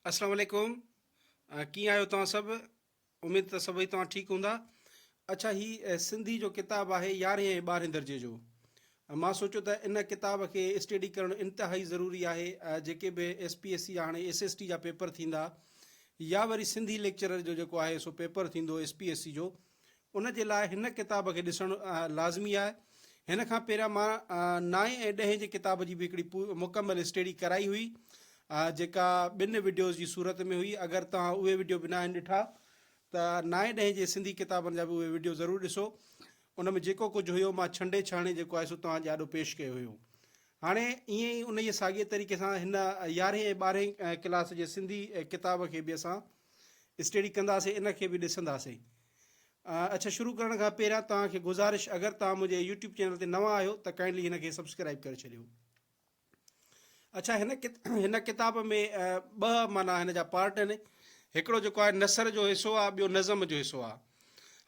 اسلام عليڪم ڪيئن آهيو توهان سڀ اميد ته سڀئي توهان ٺيڪ هوندا اڇا هي سنڌي جو ڪتاب آهي يارهين ۽ ٻارهين درجي جو مان سوچيو ته ان ڪتاب کي اسٽيڊي ڪرڻ انتهائي ضروري آهي جيڪي به ايس پي ايس سي جا هاڻي ايس ايس ٽي جا پيپر ٿيندا يا وري سنڌي ليڪچرر جو جيڪو آهي سو پيپر ٿيندو ايس پي ايس سي جو ان جي لاء هن ڪتاب کي ڏسڻ لازمي آهي. هن کان پهريان مان نائين ۽ ڏهين جي ڪتاب جي به هڪڙي مڪمل اسٽيڊي ڪرائي هئي جيڪا ٻن وڊيوز جي صورت ۾ هئي اگر توهان اهي وڊيو به ناهن ڏٺا ته نائين ڏهين جي سنڌي ڪتابن جا به اهي وڊيو ضرور ڏسو ان ۾ جيڪو ڪجهه هيو مان ڇنڊي ڇاڻي جيڪو آهي سو توهان جي آڏو پيش ڪيو هيو. هاڻي ائين ئي انهيء ساڳئي طريقي سان هن يارهين ۽ ٻارهين ڪلاس جي سنڌي ڪتاب کي به اسان اسٽيڊي ڪنداسين ان کي به ڏسنداسين. اڇا شروع ڪرڻ کان پهريان توهان کي گذارش اگر توهان منهنجي يوٽيوب چينل تي نوان آهيو ته ڪائنڊلي هن کي سبسڪرائب ڪري ڇڏيو. اڇا هن هن ڪتاب ۾ ٻه معنيٰ هن جا پارٽ آهن هڪڙو جيڪو آهي نثر جو حصو آهي ٻيو نظم جو حصو آهي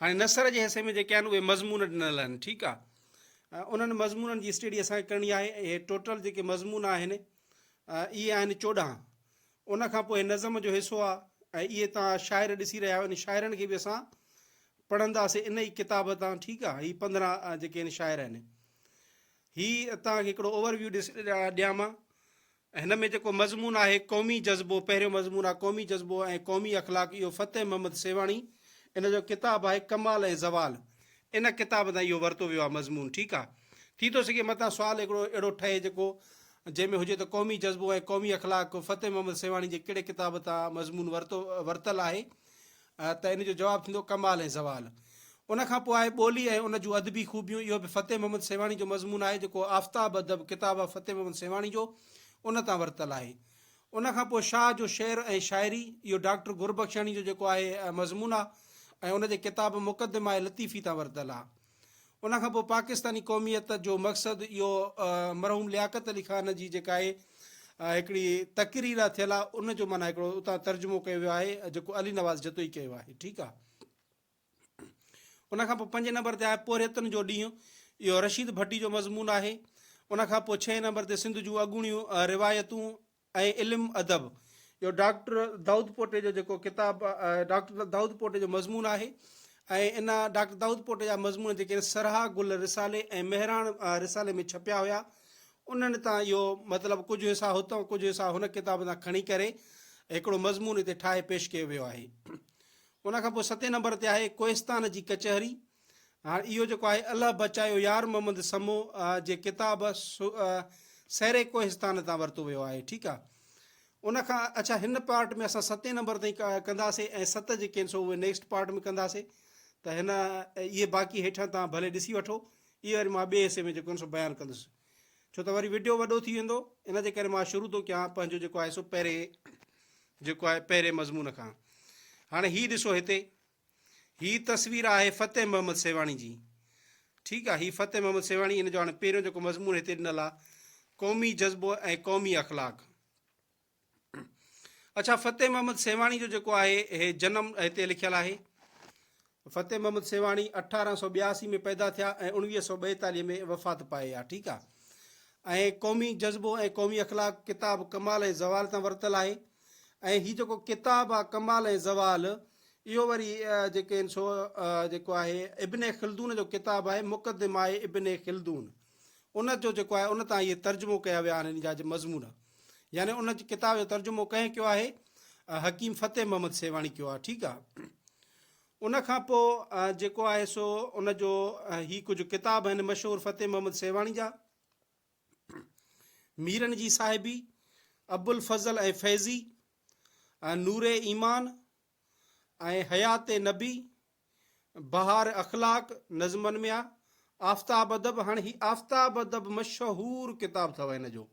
هاڻي نثر جي حصي ۾ جيڪي آهن اهي مضمون ڏنل آهن ٺيڪ آهي انهن مضمونن جي اسٽڊي اسان کي ڪرڻي آهي اهي ٽوٽل جيڪي مضمون آهن اهي آهن 14 ان کان پوء نظم جو حصو آ ۽ اهي توهان شاعر ڏسي رهيا آهيو ان شاعرن کي به اسان پڙهنداسين ان ئي ڪتاب تان ٺيڪ آ هي 15 جيڪي آهن شاعر آهن هي توهان کي هڪڙو اوور ويو ڏس ڏيان مان هن ۾ جيڪو مضمون آهي قومي جذبو پهريون مضمون آ قومي جذبو ۽ قومي اخلاق اهو فتح محمد سيوهاڻي ان جو ڪتاب آهي ڪمال ۽ زوال ان ڪتاب تان اهو ورتو ويو آهي مضمون ٺيڪ آهي. ٿي ٿو سگهي متان سوال هڪڙو اهڙو ٺهي جيڪو جنهن ۾ هجي ته قومي جذبو ۽ قومي اخلاق فتح محمد سيوهاڻي جي ڪهڙي ڪتاب تان مضمون ورتو ورتل آهي ته ان جو جواب ٿيندو ڪمال ۽ زوال. ان کان پوء آهي ٻولي ۽ ان جون ادبي خوبيون اهو به فتح محمد سيوهاڻي جو مضمون آهي جيڪو آفتاب ادب ڪتاب آهي فتح محمد سيوهاڻي جو ان تان ورتل آهي. ان کان پوء شاهه جو شعر ۽ شاعري، اهو ڊاڪٽر گربخشاڻي جو جيڪو آهي مضمون آ ۽ ان جي ڪتاب مقدمه لطيفي تان ورتل آ. ان کان پوء پاڪستاني قوميت جو مقصد، اهو مرحوم لياقت علي خان جي جيڪا آهي هڪڙي تقرير آ ٿيل آ ان جو معنيٰ هڪڙو اتان ترجمو ڪيو ويو آهي جيڪو علي نواز جتوئي ڪيو آهي ٺيڪ آ. ان کان پوء پنجين نمبر تي آهي پورهيتن جو ڏينهن، اهو رشيد ڀٽي جو مضمون آهي. ان کان پوء ڇهين نمبر تي سنڌ جون اڳوڻيون روايتون ۽ علم ادب، اهو ڊاڪٽر دائود پوٽي جو جيڪو ڪتاب ڊاڪٽر دائود پوٽي جو مضمون آهي ۽ ان ڊاڪٽر دائود پوٽي جا مضمون جيڪي آهن سرها گل رسالي ۽ مهراڻ رسالي ۾ ڇپيا هيا انهن تان اهو مطلب ڪجهه حصا هتان ڪجهه حصا هن ڪتاب تان کڻي ڪري هڪڙو مضمون هتي ٺاهي پيش ڪيو ويو آهي. ان کان پوء ستين نمبر تي آهي ڪوهستان جي ڪچهري. هاڻ اهو جيڪو آهي الله بچايو يار محمد سمو جي ڪتاب سير ڪوهستان تان ورتو ويو آهي ٺيڪ آ. ان کان اڇا هن پارٽ ۾ اسان ستين نمبر تائين ڪنداسي ۽ ست جيڪي آهن سو اهي نيڪسٽ پارٽ ۾ ڪنداسي ته هن اهي باقي هيٺان تان ڀلي ڏسي وٺو اهي وري مان ٻئي حصي ۾ جيڪو آهن سو بيان ڪندس ڇو ته وري وڊيو وڏو ٿي ويندو ان جي ڪري مان شروع ٿو ڪيان پنهنجو جيڪو آهي سو پهرين جيڪو آهي پهرين مضمون کان. هاڻي هي ڏسو هتي هي تصوير آهي فتح محمد سيوهاڻي جي. ٺيڪ آهي هي فتح محمد سيوهاڻي ان جو هاڻي پهريون جيڪو مضمون هتي ڏنل آهي قومي جذبو ۽ قومي اخلاق. اڇا فتح محمد سيوهاڻي جو جيڪو آهي هي جنم هتي لکيل آهي. فتح محمد سيوهاڻي 1882 ۾ پيدا ٿيا ۽ 1942 ۾ وفات پائي آ ٺيڪ آ ۽ قومي جذبو ۽ قومي اخلاق ڪتاب ڪمال ۽ زوال تان ورتل آهي ۽ هي جيڪو ڪتاب آ ڪمال ۽ زوال اهو وري جيڪي آهن سو جيڪو آهي ابن خلدون جو ڪتاب آهي مقدمه ابن خلدون ان جو جيڪو آهي ان تان اهي ترجمو ڪيا ويا آهن ان جا مضمون يعني ان ڪتاب جو ترجمو ڪنهن ڪيو آهي حڪيم فتح محمد سيوهاڻي ڪيو آهي ٺيڪ آ ان کان پوء جيڪو آهي سو ان جو هي ڪجهه ڪتاب آهن مشهور فتح محمد سيوهاڻي جا، ميرن جي صاحبي، ابوالفضل ۽ فيضي، نور ايمان ۽ حيات نبي، بهار اخلاق نظمن ۾ آ، آفتاب ادب، هاڻي هي آفتاب ادب مشهور ڪتاب اٿو هن جو،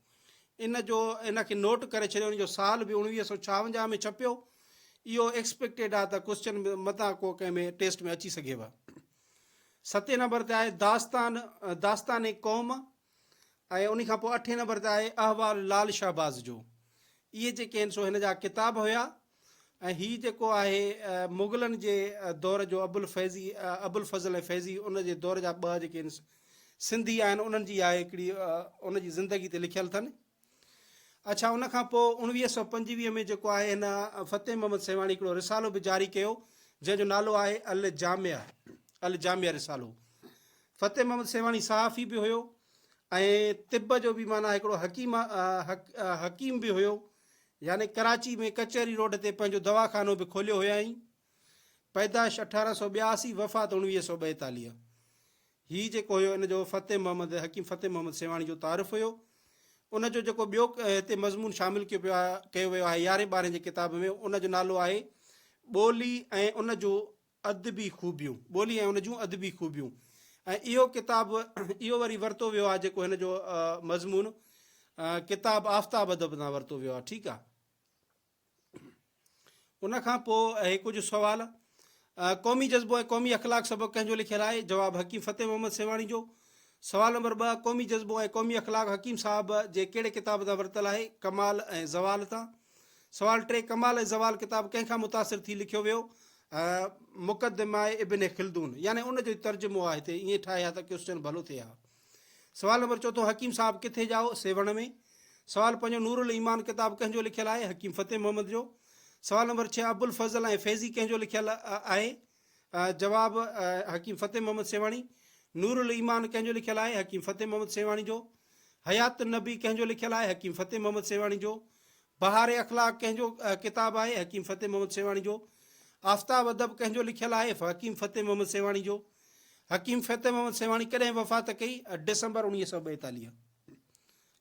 ان جو ان کي نوٽ ڪري ڇڏيو ان جو سال به 1956 ۾ ڇپيو اهو ايڪسپيڪٽيڊ آ ته ڪوسچن متان ڪو ڪنهن ۾ ٽيسٽ ۾ اچي سگهيو. ستين نمبر تي آهي داستان داستان قوم ۽ ان کان پوء اٺين نمبر تي آهي احوال لال شهباز جو. اهي جيڪي آهن سو هن جا ڪتاب هيا ۽ هي جيڪو آهي مغلن جي دور جو ابوالفيضي ابوالفضل ۽ فيضي ان جي دور جا ٻه جيڪي آهن سنڌي آهن انهن جي آهي هڪڙي ان جي زندگي تي لکيل اٿن. اڇا ان کان پوء 1925 ۾ جيڪو آهي هن فتح محمد سيوهاڻي هڪڙو رسالو به جاري ڪيو جنهن جو نالو آهي الجامع الجامع رسالو. فتح محمد سيوهاڻي صحافي به هيو ۽ طب جو به معنيٰ هڪڙو حڪيم حڪيم به هيو يعني ڪراچي ۾ ڪچهري روڊ تي پنهنجو دواخانو به کوليو هيائين. پيدائش 1882 وفات 1942. هي جيڪو هيو ان جو فتح محمد حڪيم فتح محمد سيوهاڻي جو تعارف هيو. ان جو جيڪو ٻيو هتي مضمون شامل ڪيو پيو آهي ڪيو ويو آهي يارهين ٻارهين جي ڪتاب ۾ ان جو نالو آهي ٻولي ۽ ان جو ادبي خوبيون ٻولي ۽ ان جون ادبي خوبيون ۽ اهو ڪتاب اهو وري ورتو ويو آهي جيڪو هن جو مضمون ڪتاب آفتاب ادب تان ورتو ويو آهي ٺيڪ آهي. ان کان پوء اهي ڪجهه سوال، قومي جذبو ۽ قومي اخلاق سبق ڪنهن جو لکيل آهي؟ جواب، حڪيم فتح محمد سيوهاڻي جو. سوال نمبر 2، قومي جذبو ۽ قومي اخلاق حڪيم صاحب جي ڪهڙي ڪتاب تان ورتل آهي؟ ڪمال ۽ زوال تان. سوال 3، ڪمال ۽ زوال ڪتاب ڪنهن کان متاثر ٿي لکيو ويو؟ مقدمه ابن خلدون يعني ان جو ترجمو آهي هتي ائين ٺاهي ها ته ڪيوسچن ڀلو ٿئي ها. سوال نمبر چوٿون، حڪيم صاحب ڪٿي ڄائو؟ سيوهڻ ۾. سوال پنجون، نور الايمان ڪتاب ڪنهن جو لکيل آهي؟ حڪيم فتح محمد جو. سوال نمبر ڇهه، ابوالفضل ۽ فيضي ڪنهن جو لکيل آهي؟ جواب، حڪيم فتح محمد سيوهاڻي. نور الايمان ڪنهن جو لکيل آهي؟ حڪيم فتح محمد سيوهاڻي جو. حيات النبي ڪنهن جو لکيل آهي؟ حڪيم فتح محمد سيوهاڻي جو. بهار اخلاق ڪنهن جو ڪتاب آهي؟ حڪيم فتح محمد سيوهاڻي جو. آفتاب ادب ڪنهن جو لکيل آهي؟ حڪيم فتح محمد سيوهاڻي جو. حڪيم فتح محمد سيوهاڻي ڪڏهن وفات ڪئي؟ ڊسمبر 1942.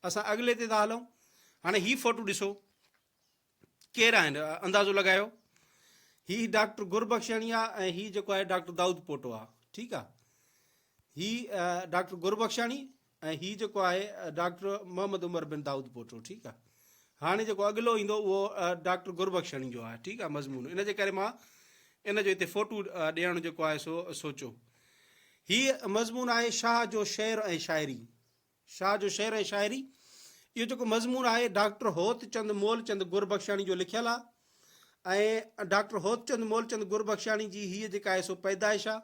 اسان اڳلي تي ٿا هلون. هاڻي هي فوٽو ڏسو ڪير آهن اندازو لڳايو. هي ڊاڪٽر گربخشاڻي آ ۽ هي جيڪو آهي ڊاڪٽر دائود پوٽو آ. ٺيڪ آ. هي ڊاڪٽر گربخشاڻي ۽ هي جيڪو آهي ڊاڪٽر محمد عمر بن دائود پوٽو ٺيڪ آ هاڻي جيڪو اڳلو ايندو اهو ڊاڪٽر گربخشاڻي جو آهي ٺيڪ آ مضمون ان جي ڪري مان ان جو هتي فوٽو ڏيڻ جيڪو آهي سو سوچو هي مضمون آهي شاهه جو شعر ۽ شاعري شاهه جو شعر ۽ شاعري اهو جيڪو مضمون آهي ڊاڪٽر هوت چند مول چند گربخشاڻي جو لکيل آهي ۽ ڊاڪٽر هوتچند مولچند گربخشاڻي جي هيء جيڪا آهي سو پيدائش آ.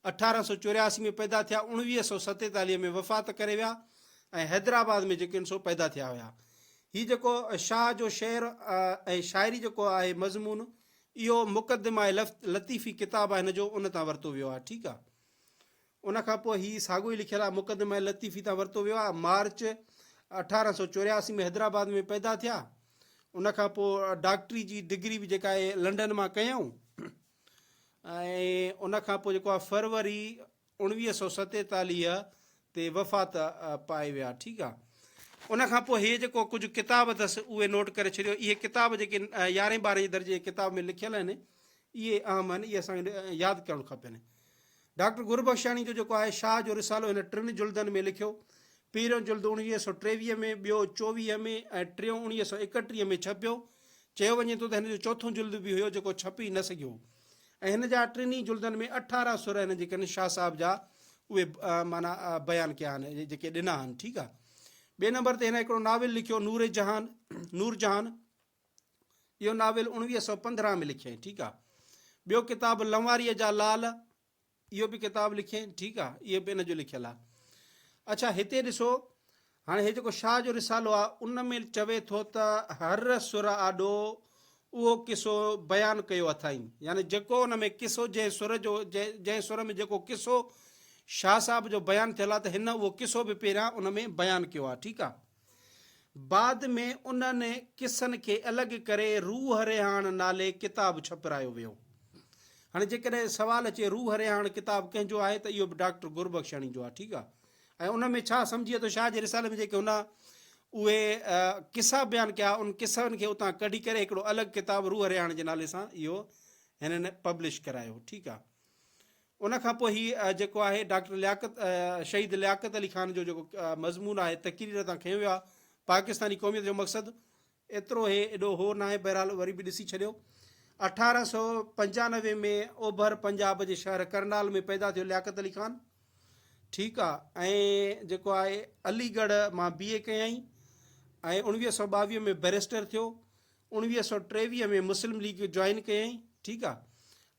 1884 ۾ پيدا ٿيا، 1947 ۾ وفات ڪري ويا ۽ حيدرآباد ۾ جيڪي آهن سو پيدا ٿيا هيا. هي جيڪو شاهه جو شعر ۽ شاعري جيڪو آهي مضمون اهو مقدمه لطيفي ڪتاب آهي هن جو ان تان ورتو ويو آهي ٺيڪ آ. ان کان پوء هي ساڳيو ئي لکيل آهي، مقدمه لطيفي تان ورتو ويو آهي، مارچ 1884 ۾ حيدرآباد ۾ پيدا ٿيا. ان کان پوء ڊاڪٽري جي ڊگري به جيڪا آهي لنڊن مان ڪيائون ۽ ان کان پوء جيڪو آهي فروري 1947 تي وفات پائي ويا. ٺيڪ آهي. ان کان پوء هي جيڪو ڪجهه ڪتاب اٿس اهي نوٽ ڪري ڇڏيو. اهي ڪتاب جيڪي يارهين ٻارهين جي درجي جي ڪتاب ۾ لکيل آهن اهي اهم آهن، اهي اسان کي ياد ڪرڻ کپن. ڊاڪٽر گربخشاڻي جو جيڪو آهي شاهه جو رسالو هن ٽن جلدن ۾ لکيو. پهريون جلد 1923 ۾، ٻيو 24 ۾ ۽ ٽيون 1931 ۾ ڇپيو. چيو وڃي ٿو ته هن جو چوٿون جلد به هيو جيڪو ڇپي نه سگهيو ۽ هن جا ٽنهي جلدن ۾ 18 سر هن جيڪي آهن شاهه صاحب جا اهي معنيٰ بيان ڪيا آهن جيڪي ڏنا آهن ٺيڪ آهي. ٻئي نمبر تي هن هڪڙو ناول لکيو نور جهان نور جهان اهو ناول 1915 ۾ لکيائين ٺيڪ آ. ٻيو ڪتاب لنواريء جا لال اهو به ڪتاب لکيائين ٺيڪ آ اهو به ان جو لکيل آ. اڇا هتي ڏسو هاڻي هي جيڪو شاهه جو رسالو آ ان ۾ چوي ٿو ته هر سر آڏو اهو قصو بيان ڪيو اٿائين يعني جيڪو ان ۾ قصو جنهن سر جو جنهن سر ۾ جيڪو قصو شاهه صاحب جو بيان ٿيل آ ته هن اهو قصو به پهريان ان ۾ بيان ڪيو آ ٺيڪ آ. بعد ۾ انهن قصن کي الڳ ڪري روح رهاڻ نالي ڪتاب ڇپرايو ويو. هاڻي جيڪڏهن سوال اچي روح رهاڻ ڪتاب ڪنهن جو آهي ته اهو به ڊاڪٽر گربخشاڻي جو آهي ٺيڪ آهي ۽ ان ۾ ڇا سمجهي ٿو شاهه جي رسالي ۾ جيڪي هن اهي قصا بيان ڪيا ان قصن کي اتان ڪڍي ڪري هڪڙو الڳ ڪتاب روح رهاڻ جي نالي سان اهو هنن پبلش ڪرايو ٺيڪ آهي. ان کان پوء هي جيڪو آهي ڊاڪٽر لياقت شهيد لياقت علي خان جو جيڪو مضمون آهي تقرير تان کنيو ويو آهي پاڪستاني قوميت جو مقصد ايترو هي ايڏو هو ناهي بهرحال وري به ڏسي ڇڏيو 1895 ۾ اوڀر پنجاب جي شهر ڪرنال ۾ پيدا ٿيو لياقت علي خان ٺيڪ آ ۽ جيڪو آهي علي ڳڙهه مان بي اي ڪيائين ۽ 1922 ۾ بئريسٽر ٿيو 1923 ۾ مسلم ليگ جوائن ڪيائين ٺيڪ آ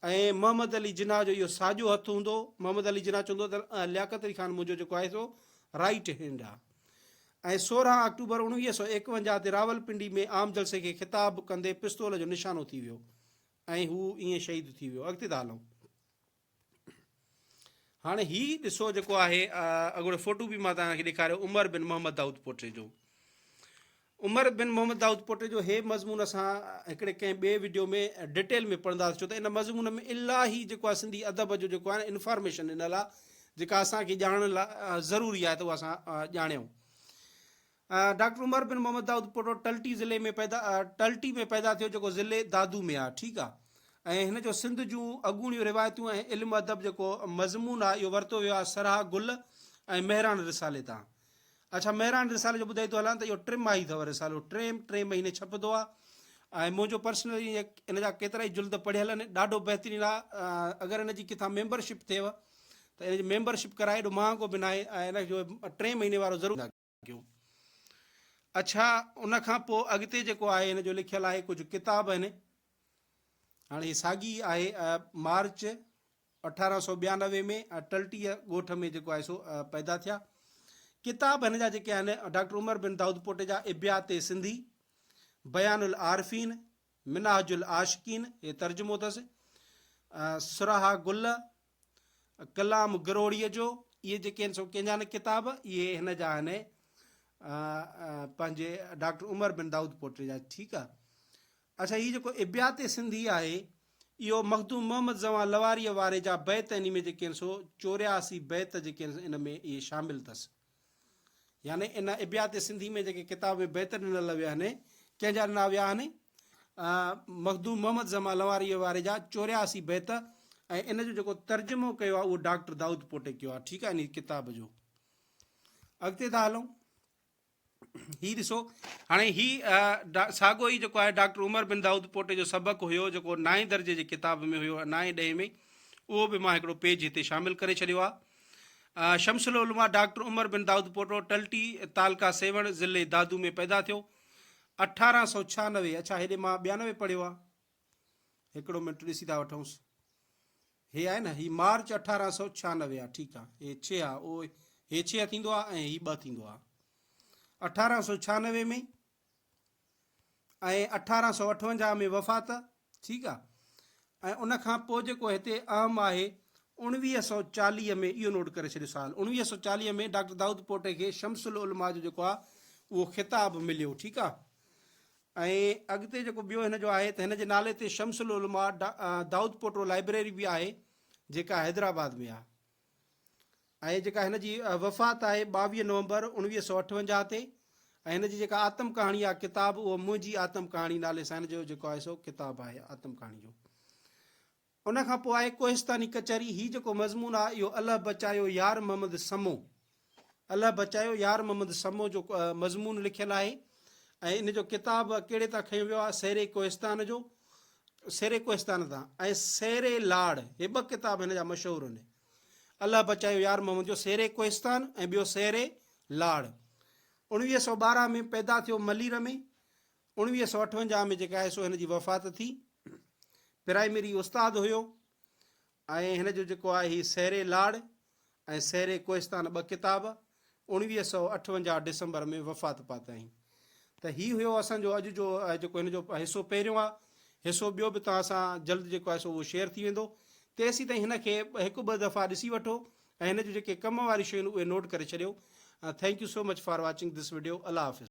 ۽ محمد علي جناح جو اهو ساڄو هٿ هوندو هو محمد علي جناح چوندو هو ته لياقت علي خان منهنجو جيڪو آهي سو رائيٽ هينڊ آ. ۽ 16 آڪٽوبر 1951 تي راولپنڊي ۾ عام جلسي کي خطاب ڪندي پستول جو نشانو ٿي ويو ۽ هو ائين شهيد ٿي ويو. اڳتي ٿا هلون. هاڻي هي ڏسو جيڪو آهي اڳوڻو فوٽو به مان توهان کي ڏيکاريو عمر بن محمد دائود پوٽي جو. عمر بن محمد دائود پوٽي جو هي مضمون اسان هڪڙي ڪنهن ٻئي وڊيو ۾ ڊيٽيل ۾ پڙهنداسين ڇو ته ان مضمون ۾ الاهي جيڪو آهي سنڌي ادب جو جيڪو آهي انفارميشن ڏنل آهي جيڪا اسان کي ڄاڻڻ لاء ضروري آهي ته اها اسان ڄاڻيون. ڊاڪٽر عمر بن محمد دائود پوٽو ٽلٽي ضلعي ۾ پيدا ٽلٽي ۾ پيدا ٿيو جيڪو ضلعي دادو ۾ آهي ٺيڪ آهي ۽ هن جو سنڌ جون اڳوڻيون روايتون ۽ علم ادب جيڪو مضمون آهي اهو ورتو ويو آهي سرها گل ۽ مهراڻ رسالي تان اڇا مهراڻ رسالي جو ٻڌائي ٿو هلان ته اهو ٽي ماهي اٿو رسالو ٽي ٽي مهيني ڇپندو آهي ۽ منهنجو پرسنلي ان جا ڪيترا ئي جلد پڙهيل آهن ڏاڍو بهترين آهي اگر ان جي ڪٿان ميمبرشپ ٿئيو ته ان جي ميمبرشپ ڪرائي ايڏو مهانگو به ناهي ۽ ان جو ٽي مهيني وارو ضرور ڪيو. اڇا ان کان پوء اڳتي جيڪو آهي هن جو لکيل آهي ڪجهه ڪتاب آهن. هاڻي هي ساڳي آهي مارچ 1892 ۾ ٽلٽيء ڳوٺ ۾ جيڪو آهي سو پيدا ٿيا. ڪتاب هن جا جيڪي آهن ڊاڪٽر عمر بن دائود پوٽي جا ابيات سنڌي، بيان العارفين، منهاج العاشقين هي ترجمو اٿس، سراها گل، ڪلام گروڙيء جو، اهي جيڪي آهن سو ڪنهن جا آهن ڪتاب؟ اهي هن جا آهن پنهنجي ڊاڪٽر عمر بن دائود پوٽي جا، ٺيڪ آهي. اڇا هي جيڪو ابيات سنڌي آهي اهو مخدوم محمد زمان لواريء واري جا بيت انهي ۾ جيڪي آهن سو 84 بيت جيڪي آهن ان ۾ اهي شامل اٿس. يعني ان ابيات سنڌي ۾ جيڪي ڪتاب ۾ بيت ڏنل ويا آهن، ڪنهن جا ڏنا ويا آهن؟ مخدوم محمد زمان لنواريء واري جا 84 بيت ۽ ان جو جيڪو ترجمو ڪيو آهي اهو ڊاڪٽر دائود پوٽي ڪيو آهي. ٺيڪ آهي انهي ڪتاب جو. اڳتي ٿا هلون. هي ڏسو هاڻي هي ساڳو ئي جيڪو آهي ڊاڪٽر عمر بن دائود پوٽي جو سبق هيو جيڪو نائين درجي جي ڪتاب ۾ هيو نائين ڏهين ۾ اهو به مان هڪڙو پيج هتي شامل ڪري ڇڏيو آهي. شمس العلماء ڊاڪٽر عمر بن دائود پوٽو ٽلٽي تعلقه سيوهڻ ضلعي دادو ۾ پيدا ٿيو 1896 اڇا هيڏي مان 92 پڙهيو آهي هڪڙو منٽ ڏسي ٿا وٺونس هي آهي نه هي مارچ 1896 آهي ٺيڪ آهي هي ڇهه آهي او هي ڇهه ٿيندو آهي ۽ هي ٻه ٿيندو آهي 1896 ۾ ۽ 1858 ۾ وفات ٺيڪ آهي ۽ ان کان پوء جيڪو هتي اهم آهي 1940 ۾ اهو نوٽ ڪري ڇڏيو سال 1940 ۾ ڊاڪٽر دائود پوٽي کي شمس العلماء جو جيڪو آهي اهو خطاب مليو ٺيڪ آهي ۽ اڳتي جيڪو ٻيو هن جو آهي ته هن جي نالي تي شمس العلماء دائود پوٽو لائبريري به آهي جيڪا حيدرآباد ۾ آهي ۽ جيڪا هن جي وفات آهي 22 نومبر 1958 تي ۽ هن جي جيڪا آتم ڪهاڻي آهي ڪتاب اهو منهنجي آتم ڪهاڻي نالي سان هن جو جيڪو آهي سو ڪتاب آهي آتم ڪهاڻي جو. ان کان پوء آهي ڪوهستاني ڪچهري، هي جيڪو مضمون آهي اهو الهه بچايو يار محمد سمو، الهه بچايو يار محمد سمو جو مضمون لکيل آهي ۽ ان جو ڪتاب ڪهڙي تان کنيو ويو آهي سير ڪوهستان جو، سير ڪوهستان تان ۽ سير لاڙ، هي ٻه ڪتاب هن جا مشهور آهن. الهه بچايو يار محمد جو سير ڪوهستان ۽ ٻيو سير لاڙ. 1912 ۾ پيدا ٿيو ملير ۾، 1958 ۾ جيڪا آهي سو هن جي وفات ٿي. پرائمري استاد هيو ۽ هن جو جيڪو آهي هي سيري لاڙ ۽ سيري ڪوهستان ٻه ڪتاب 1958 ڊسمبر ۾ وفات پاتائين. ته هي هيو اسان جو اڄ جو جيڪو هن جو حصو پهريون آهي. حصو ٻيو به توهان سان جلد جيڪو آهي سو اهو شيئر ٿي ويندو. تيسين تائين هن کي هڪ ٻه دفعا ڏسي وٺو ۽ هن جون جيڪي ڪم واريون شيون آهن اهي نوٽ ڪري ڇڏيو. Thank you so much for watching this video. Allah Hafiz.